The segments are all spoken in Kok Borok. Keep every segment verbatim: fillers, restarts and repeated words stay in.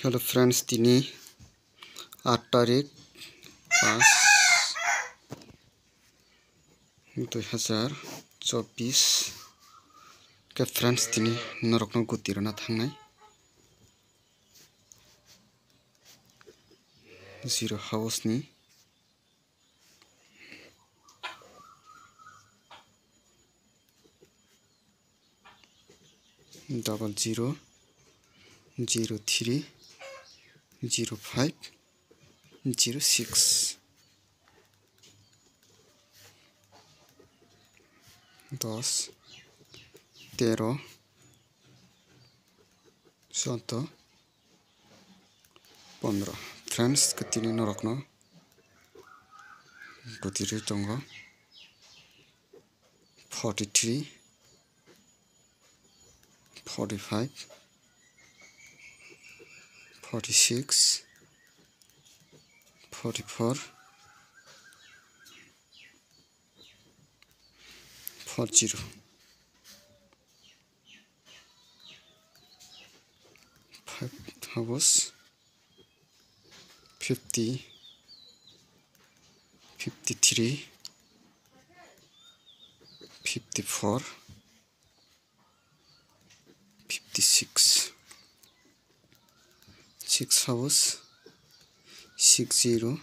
Hello friends, tini aat tarik pas dui hazar chobbish khe friends, tini norokno guti rwna thangnai zero house ni double zero, zero three, zero five, zero six, dos, tero, sotto, pondro. Friends, khe tini norokno guti rwi tongo forty three, forty five, forty six, forty four, four zero. Five house, fifty, fifty three, fifty four, fifty six. Six house, six zero,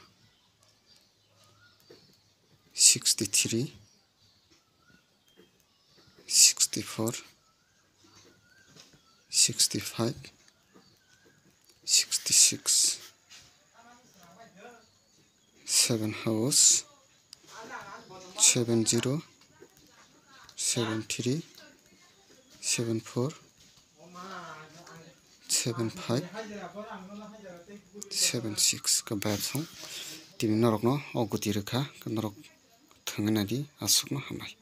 sixty three, sixty four, sixty five, sixty six. Seven house, seven zero, seven three, seven four, seven five, seven six khe bayapsong. Tini norokno o guti rwkha, khe norok thangwi naidi, aswkno hambai.